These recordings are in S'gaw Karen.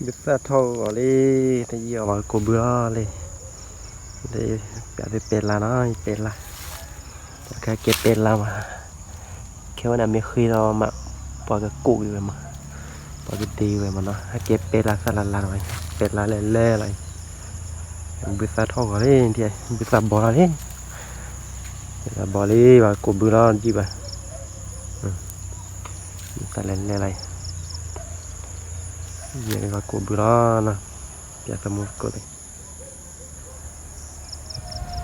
ဘုသၣ်ထီၣ်ဂီၤလံ, တယံာ်အီၤဘၣ် ကိးဘုလီၤလံ, လၢ ပျးသုပဲလါနီၤ, ယပဲလါ, ပှၤကဟဲကဲပဲလါမး, ခဲဝဲန့ၣ်မ့ၢ်ဃ့လီၤမး, ပှၤကကိးက့ၤဝဲမး, ပှၤကဒ့ဝဲမးနီၤ, ဟဲကဲပဲလါသၣ်လါလါလီၤ, ပဲလါလဲၣ်လဲၣ်လီၤ, ဘုသၣ်ထီၣ်ဂီၤလံ, ဘုသၣ်ဘီလီၤလံ, ဘုသၣ်ဘီလံ, ပှၤကိးဘုလီၤ ယံာ်ဘၣ်, ဘုသၣ်လဲၣ်လဲၣ်လီၤ, ယံာ်လံ ပှၤကိးဘုလီၤနီၤ, ပျးသမူသကိးလံ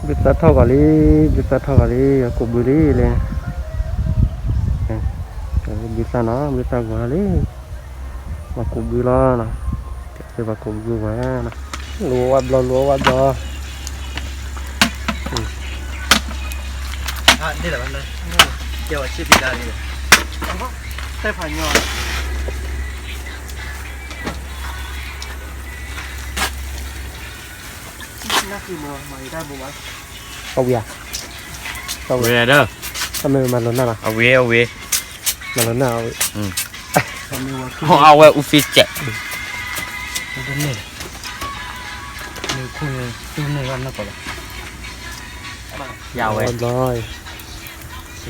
ဘုသၣ်ထီၣ်ဂီၤလံ, ဘုသၣ်ထီၣ်ဂီၤလံ, ပှၤကိးဘုလံလဲၣ်, ဘုသၣ်နီၤ, ဘုသၣ်ဂီၤလံ, ပှၤကိးဘုလီၤနီၤ, ပှၤကိးဘုဂီၤနီၤ, လူၤဝဲဘျီ လူၤဝဲဘျီ, တဲဖးညီ အဝံၤဧါ, အဝံၤဒီး, အမ့ၢ်မၤလိာ်နၢ်လီၤ, အဝံၤ အဝံၤ, မၤလိာ်နၢ်အဝံၤ, အဝဲအူဖံစဲး, ယဝဲ,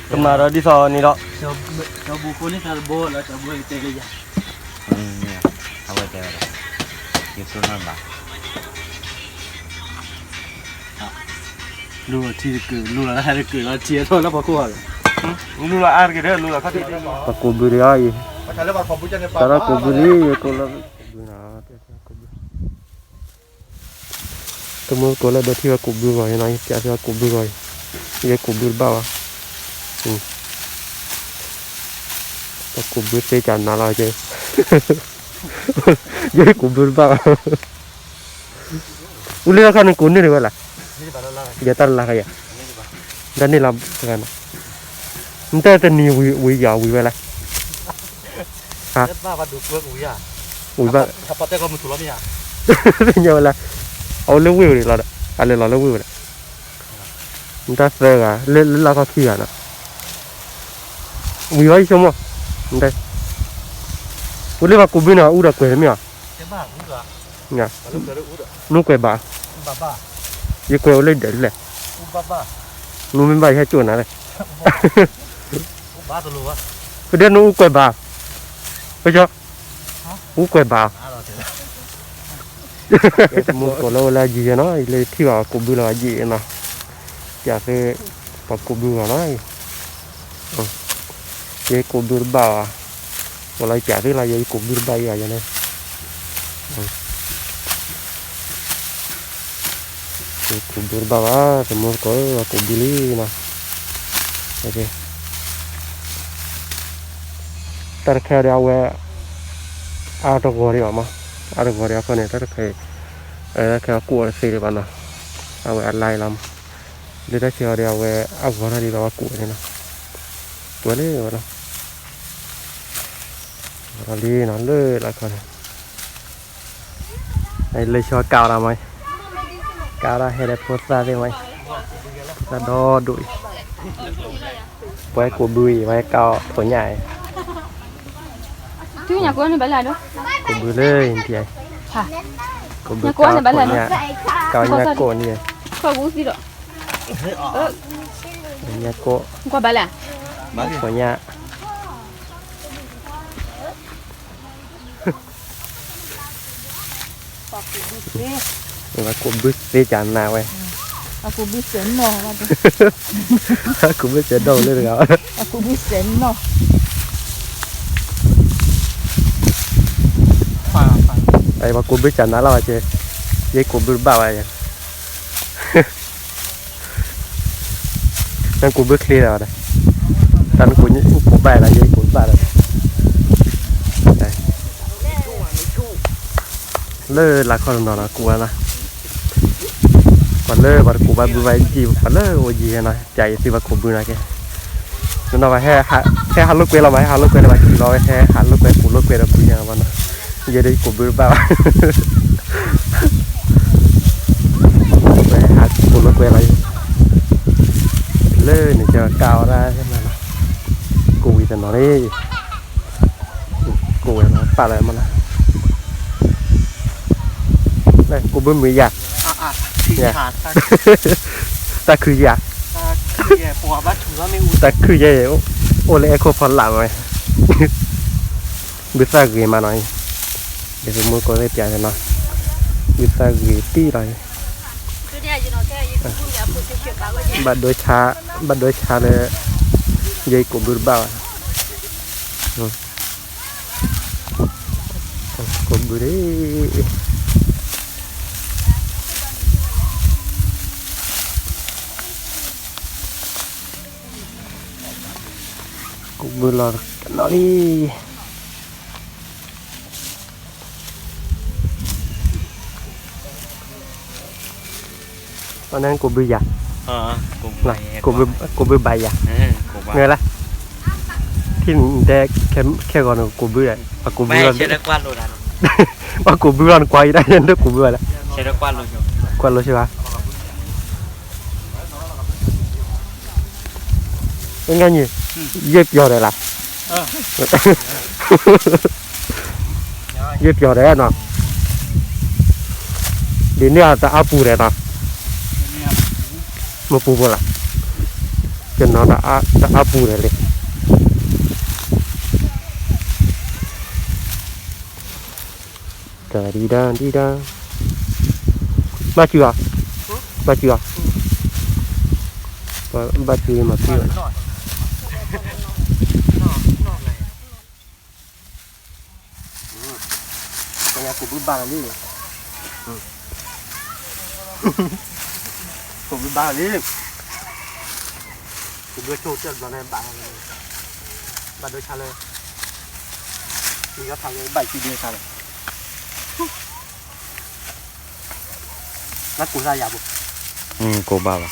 ကမၤဒီးဒ်သိးန့ၣ်ဒီး, အဝဲတဲဝဲဒၣ်, ယတိၢ်နီၣ်ဘၣ် လူလီၤထံတကုာ် လူလီၤအါတကုာ်လီၤ ထံအထီၣ်လၢပှၤခိၣ်လီၤ, လူလီၤအါတကုာ်ဒီး လူလီၤခီၣ်ထံး, ပှၤကိးဘုလံအံၤ, တၢ်လၢကိးဘုလံ ယကိးလၢ, ကိးဘုနီၤ, တမူသကိးလၢဒီးထံၣ်ဝဲကိးဘုဂီၤအံၤနီၤ, ယပျးသုဝဲကိးဘုဂီၤအံၤ, ယဲကိးဘုတဘၣ်ဘၣ်, ပှၤကိးဘုသ့ကနၤလီၤက့, ယဲကိးဘုတဘၣ်ဘၣ်, အူလ့လီခီန့ၣ်ကိးန့ၢ်တဂၤဝဲလၢ, ယတၢ်လၢခါယၤ, တၢ်န့ၢ်လီၤတဂၤနီၤ, နတၢ်တနံၤဝံၤယၤဝံၤဝဲလၢ ဝံၤဘၣ်, သ့ၣ်ညါဝဲလၢ, အအိၣ်လၢဝ့ၢ်ဝဲန့ၣ်လီၤဒီး အလဲၤလီၤလၢဝ့ၢ်ဝဲဒီး, နတၢ်သၢဂၤ လၢလၢလၢခီခံဂၤနီၤ, ဝံၤဝဲယဆိကမိၣ်, အူလ့ပှၤကိးဘုန့ၣ် အူဒီးကွဲးတမ့ၢ်ဧါ, နကွဲးဘၣ်, ယကွဲးအိၣ်လၢဒၢးလဲၣ်, နမ့ၢ်ဘၣ်ယဟဲကၠိၣ်နၤလဲၣ်, ပဒဲနအူကွဲးဘၣ်, ပကၠီ, အူကွဲးဘၣ်, မူသကိးလၢအိၣ်လၢယံၤယဲနီၤ, ယလၢထံၣ်ဘၣ်ကိးဘုလီၤယံၤနီၤ, ပျးသုပှၤကိးဘုဂီၤနီၤ, ယဲကိးဘုတဘၣ်ဘၣ်, အိၣ်လီၤယပျးသုလီၤ ယဲယကိးဘုတဘၣ်အံၤဘၣ်ယဲန့ၣ်, ယကိးဘုတဘၣ်ဘၣ်, တမူသကိးဧၢ ပှၤကိးဘုလံနီၤ, တၢ်တခါဒီးအဝဲ အါတဂီၤဒံးဘၣ်မး, အါတဂီၤဒံးအဃိန့ၣ် တၢ်တခါအံၤ, တၢ်တခါအကိၣ်အီၤတသ့ဒံးဘၣ်နီၤ, အဝဲအလါအံၤလီၤမး, လၢတၢ်ဆၢအီၤဒီးအဝဲအဂီၤထီၣ်ဒံးဘၣ်ဝဲကိးဝဲန့ၣ်နီၤ, ကွဲးလၢဝဲလီၤ, လံနီၤ လၢလၢခီန့ၣ် လၢဆၢကးအီၤဒၣ်မး, ကးအီၤဒၣ်ဟဲဒီးဖိသၣ်သ့ၣ်မး, ဖိသၣ်ဒီဒိၣ်အံၤ, ပှၤကိးဘုအံၤ ပှၤကးအီၤဖိညၣ်အံၤ, ကိးဘုလၢအံၤ, ကိးဘုကးအီၤဖိညၣ်, ကးအီၤညၣ်ကိၣ်န့ၣ်, ညၣ်ကိၣ်, ဖိညၣ် ပှၤကိးဘုသ့ကနၤဝဲ, ပှၤကိးဘုစဲးနီၣ်, ပှၤကိးဘုစဲးနီၣ်လၢတဂၤ, ပှၤကိးဘုစဲးနီၣ်, ပှၤကိးဘုစဲးနီၣ်လီၤဝဲက့, ယဲကိးဘုတဘၣ်ဝဲယဲ နကိးဘုချ့လီၤဒီး, တၢ်နကိးဘၣ်လၢယဲကိးဘၣ်လီၤ, လၢလၢခီတနီၤဒီးကိးဝဲလီၤ, ပှၤလၢပှၤတကိးဘၣ်ဘုဘၣ်ယံာ် ပှၤလၢအိၣ်ယံာ်နီၤ ပျးယသုဘၣ်ကိးဘုနီၤက့, နနီၤဘၣ် ဟဲဟးလိာ်ကွဲလီၤမး ဟဲဟးလိာ်ကွဲလၢဘၣ်စံးလီၤဝဲ ဟဲဟးလိာ်ကွဲကိးလိာ်ကွဲဒီးဘုယါဘၣ်နီၤ, ယဲဒၣ်ယကိးဘုတဘၣ်ဘၣ် ဝဲဟးကိးလိာ်ကွဲလီၤ, လၢန့ၣ်ကကးအီၤဒၣ်, ကိးဝံၤတနီၤန့ၣ်, ကိးဝဲလီၤပာ်လီၤမးနီၤ, ဘုမုာ်ယၤ, တၢ်ခုယၤ, တၢ်ခုယၤ, အိၣ်လၢအဲၣ်ခိၣ်ဖီလာ်ဝဲ, ဘုသၣ်ဂ့ၤမးနီၤ, ဒ်ပမိၢ်ကိးသ့ၣ်ပျးနီၤ, ဘုသၣ်ဂ့ၤတံၢ်လီၤ, ဘၣ်ဒိဆါ, ဘၣ်ဒိဆါလၢ ယဲကိးဘုတဘၣ်ဘၣ်, ကိးဘုဒၣ် ကိးဘုလီၤနီၤလံ, အန့ၣ်ကိးဘုယၤ, ကိးဘုဘၣ်ယၤ, မ့ၢ်လၢ, ထံၣ်တဲ, ခဲဂီၤန့ၣ်ကိးဘုဒီး, ပှၤကိးဘုလီၤ, ပှၤကိးဘုလီၤနကွၢ်အံၤဒၣ် နကိးဘုလီၤ, ကွၢ်လိဆၢဘၣ် ငါညီ, ယဲၢ်ပျီၤဒီးလၢ, ယဲၢ်ပျီၤဒီးနီၤ, ဒ်န့ၣ်အတအါပူၤဒီးနီၤ, မပူၤဖိလီၤ, ကနီၤတအါပူၤဒီးလံ တၢ်ဒံဒၣ်ဒံဒၣ်, ဘၣ်စုၤအီၤ, ဘၣ်စုၤအီၤ, ဘၣ်စုၤမၤပံၢ်အီၤ, ကိးဘုဘၣ်လံ, ကိးဘုဘၣ်လံ, ကိးဘုဆိကတၢၢ်ဘျီန့ၣ်ဘၣ်, ဘၣ်ဒိဆါလၢ, မ့ၢ်ယီၤထးလၢဘၣ်စုဒ့ဆါလီၤ နကိးတၢ်ယၤဘိ, ကိးဘၣ်ဘၣ်,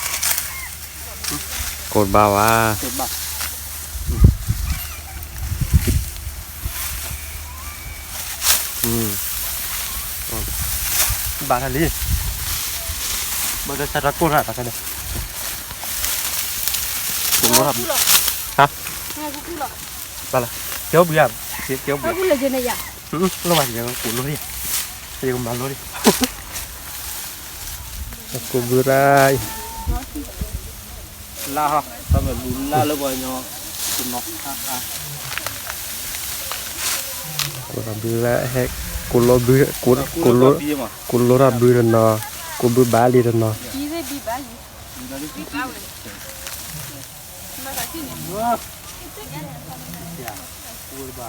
ကိးဘၣ်ဘၣ်, ဘၣ်တၢ်လံ, ဘၣ်တၢ်ဆါတၢ်ကိၢ်တၢ်တခါန့ၣ်, ကိးလိတၢ်ဘု, ဟါ, ဘၣ်လၢ, ကဲဘုယၤ, ကဲဘု, လီၤဘၣ်ယကိးလိလံ, ယကမၤလိလံ, ကိးဘုရၣ်အံၤ လါဟီ, တၢ်မ့ၢ်လူလါလၢပှၤကညီ, တနီၤ, ကိးဘုလၢဟဲ, ကိးလိဘု, ကိးလိ, ကိးလိတၢ်ဘုတနီၤ, ကိးဘုဘၣ်လံတနီၤ, လူၤဒီးအီၣ်ဝဲဒီးအီၣ်ယၤ, ဟးခိၣ်ကိာ်ပူၤကိာ်လီၤ,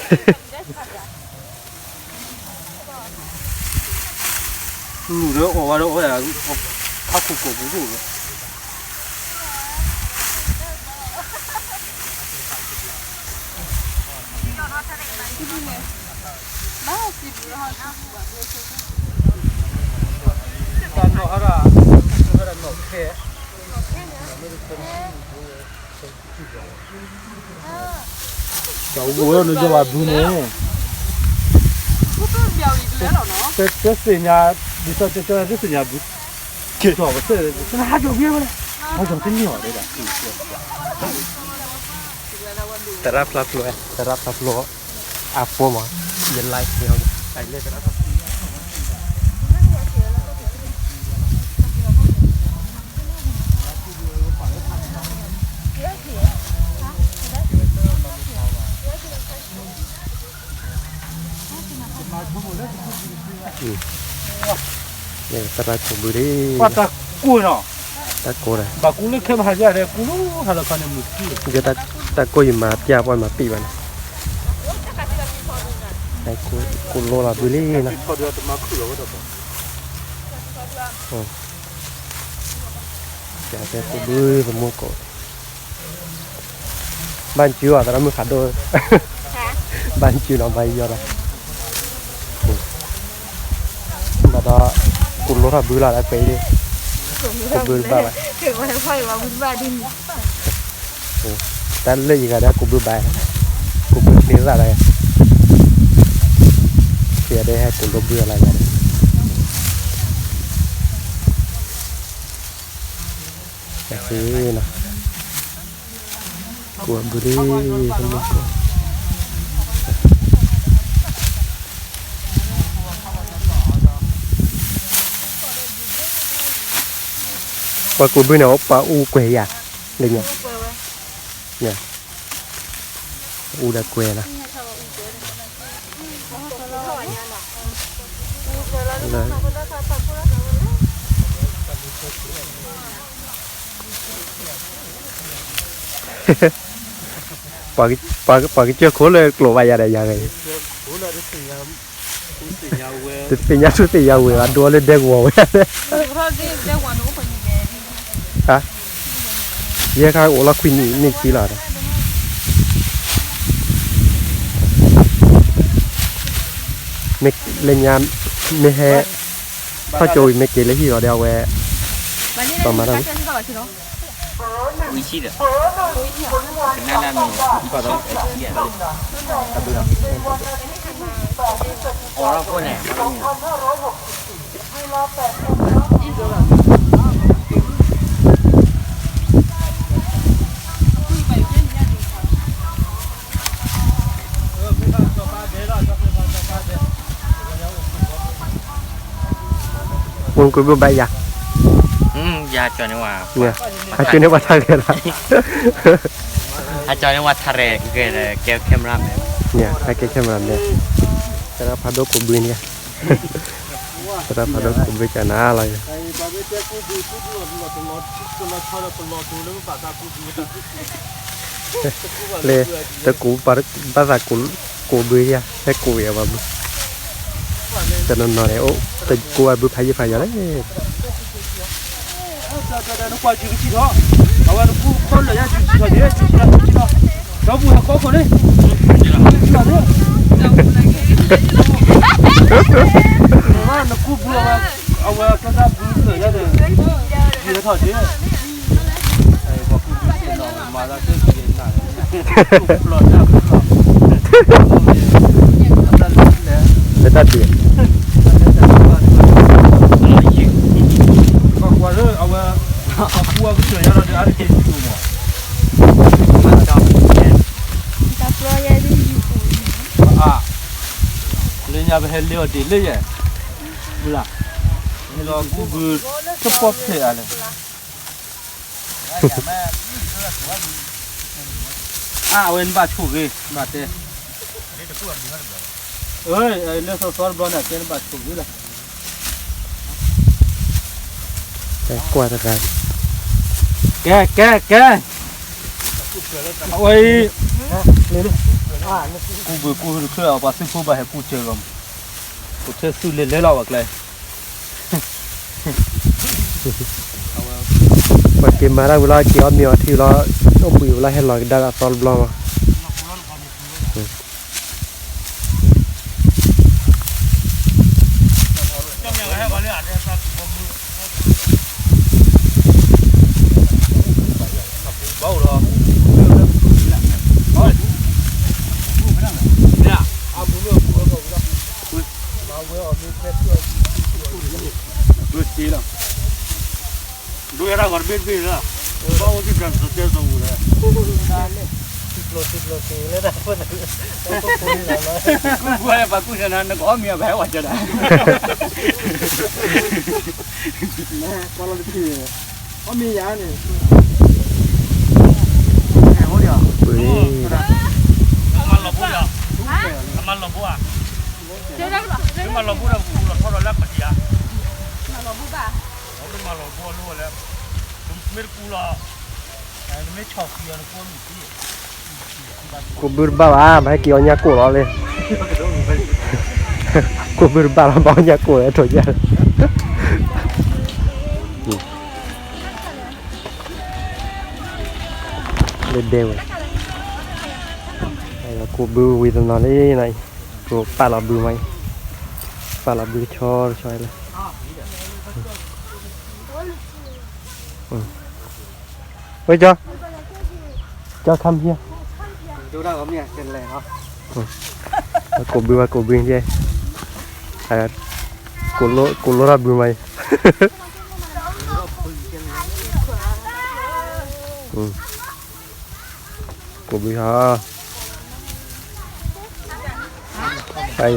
တၢ်နီၣ်ဟဲဒၣ်, ဟဲဒၣ်နီၣ်ခဲ, တၢ်အိၣ်ဘှံးဝဲနကၠီဘၣ်ဘုန့ၣ်, တသ့ၣ်ညါ, ဒ်သိးကၠီတသ့ၣ်ညါဘု, က့ၤထီၣ်ပစဲ, ဟးကၠီဘုဝဲလဲၣ်, ဟးကၠီတန့ၢ်အီၤဒၣ်, သရၣ်ဖျါဖျိ, သရၣ်ဖျါဖျိ, အဖိမး, ယ live န့ၣ်, သရၣ်ကိးဘုဒၣ်, တၢ်ကိးဒီး, ဘၣ်ကူလၢခဲမဟါယၤဒီး ကူလၢဟါလီၤခီန့ၣ်မုၢ်ထံၣ်, တၢ်ကိးယမၤပျၢ်ပှၤမၤပံၣ်ဘၣ်န့ၣ်, ကိးလိလီၤဘုလံနီၤ, ကိးဘုပမိၢ်ကိး ဘၣ်စုအီၤ သရၣ်မုၣ်ဖးဒိၣ်, ဘၣ်စုနီၤ ဘၣ်ယီၤနီၤ, ဘၣ်ဒီး ကိးလိထီၣ်ဘုလီၤလၢပှဲၤအံၤ, ကိးဘုတဘၣ်ဘၣ်, တၢ်လၢယဂၤဒီးကိးဘုဘၣ်, ကိးဘုချ့သၣ်လီၤ, ယၤဒီးဟဲကိးလိဘုလီၤယၤဒီး, ကသ့နီၤ ကိးဘုလံ, မ့ၢ်ကိး, ကိးဘုလံ, ပှၤကူးဘုန့ၣ် ပှၤအူကွဲၤယၤ, လၢညါ, အူဒီးကွဲၤလီၤ, ပှၤကစၢၢ်ခိၣ်လၢကျိၤဘၣ်ယၤဒီးယၤဂ့ၤ, တသ့ၣ်ညါသူသ့ၣ်ညါဝဲ အဒိလၢဒဲကဝီၤဝဲ, ယဲခါအိၣ်လီၤခွံနံၣ်နံၣ်ဆံလီၤ, မ့ၢ်လၢညါ, မ့ၢ်ဟဲ, ထီၣ်ကၠိဝံၤမ့ၢ်က့ၤလၢဟံၣ်လီၤဒီးအဝဲ, ပမၤတၢ် ပူၤကွံာ်ဘိဘၣ်ယၤ, ဟးကၠိန့ၢ်ဝဲထါရဲၣ်လီၤ, ဟးကၠိန့ၢ်ဝဲထါရဲၣ်, ကဲ camera man, ဟဲကဲ camera man, သရၣ်ဖးဒိၣ်ကူးဘုန့ၣ်, သရၣ်ဖးဒိၣ်ကူးဘုကနၤလီၤ, လၢ, တကူးဘၣ်သးကူးဘုယၤ, ဟဲကူးဝဲအဘၣ်ဘု, တနီၤနီၤန့ၣ် တကူးဘၣ်ဘုဖးယံာ်ဖးယီၤလၢ နကွၢ်ကၠူကထံၣ်ထီၣ်, အဝဲနကူၣ်ခီလၢာ်ယါကၠူကထံၣ်ထီၣ်က့ၤ, ကၠူကထံၣ်ထီၣ်ကၠူကထံၣ်ထီၣ်, ဒီပုၢ်ဝဲၢ်ကိးခိၣ်လံ, ကၠူကထံၣ်ထီၣ်က့ၤ, နကူၣ်ဘုအဝဲ, အဝဲကဲတၢ်ဘုလၢာ်ယါန့ၣ်, ယဲထီၣ်က့ၤ ပှၤကူၣ်ဘုကဲနီၤ မၤသးကဲက့ၤနၤ, ပျီတၢ်ပျီ, လၢတၢ်ဒုး, ပှၤကွၢ်လၢအဝဲ, အကူအကစၢၢ်ယါဒီးအါတက့ၢ်ကၠိမး, အါ, လၢညါပဟဲလ့အီၤဒ်လၢယဲ, မုၢ်လၢ်, ဟဲလီၤကူၣ်ဘု, တပီၢ်ဖျဲးအါလဲၣ် အါ, အဝဲနဘၣ်ဆိၣ်ဂ့ၤ ဘၣ်တဲ, လၢစီစီတဘျီန့ၣ် အတဲနဘၣ်ဆိၣ်ဂ့ၤလီၤ, ကွၢ်တဂၤ, ကဲ ကဲ ကဲ, အဝဲအံၤ, ကူၣ်ဘုကူၣ်တချုး ပှၤသုးဖိဘၣ်ဟဲကူၣ်စၢၤဂီၢ်မး, ကူၣ်ထဲသုးလဲၤလဲၤလီၤဝဲကျဲ ပှၤက့ၤမၤတၢ်ဝံၤလီၤ က့ၤအီၣ်မ့ၤအီထံလီၤ, အိၣ်ဘှံးဝံၤလီၤ ဟဲလီၤကဒါဒီးအသီတဘျီမး, ဒိးယၤတၢ်ဂီၤတဘ့ၣ်တဘ့ၣ်လၢ, ဘၣ်အိၣ်သ့ၣ်တၢ်စတဲသဝူၤလဲၣ်, ပှၤကူၣ်စၢၤနၤ နကအီၣ်မ့ၤအဘၣ်ဟဲဝဲကၢဒၣ်, အီၣ်မ့ၤယၤန့ၣ်, မၤလီၤဘိဒီး, မၤလီၤဘိဧါ, မၤလီၤဘိဒီးပကူလီၤထီၣ်ဒီးလၢပတံၤဧါ, မၤလီၤဘိဘၣ်, မၤလီၤဘိအလိၣ်ဝဲလၢ, မ့ၢ်တကူလီၤ, မ့ၢ်ဆီၣ်ဃံအီၤနကူအီၣ်မ့ၤသံ, ကူးဘုတဘၣ်ဘၣ် ဘၣ်ဟဲက့ၤအီၣ်ညၣ်ကိၢ်လီၤလံ, ကူးဘုတဘၣ်လီၤ ဘၣ်အီၣ်ညၣ်ကိၢ်လီၤ ထိးညၣ် လၢဒဲဝဲ, ကူးဘုဝံၤတနီၤလံနၤအံၤ, ကူးပာ်လီၤဘုမးအံၤ, ပာ်လီၤဘုတဆီတဆီလၢ, ဝဲကၠီ, ကၠီ come here, ကူးဘုဝဲ ကူးဘု, ကူးလိထီၣ်ဘုမးအံၤ, ကူးဘုဟီ, ကူးဘုမ့ၢ်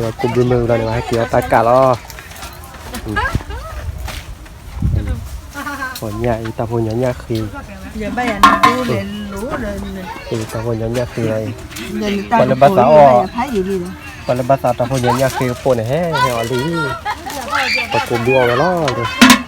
ဝံၤလီၤန့ၣ် ဟဲက့ၤအီၣ်တၢ်ကၢ်လီၤ. ပှၤညၣ်အံၤ တၢ်ဖိညီညၣ်ဃ့, အံၤ တၢ်ဖိညီညၣ်ဃ့လီၤအံၤ, ပှၤလၢဘၣ်သးအီၣ်, ပှၤလၢဘၣ်သးတၢ်ဖိညီညၣ်ဃ့ကပိၢ်န့ၣ် ဟဲဟဲအီၤလံ, ပှၤကိးဘုအီၣ်ဝဲလီၤဒီး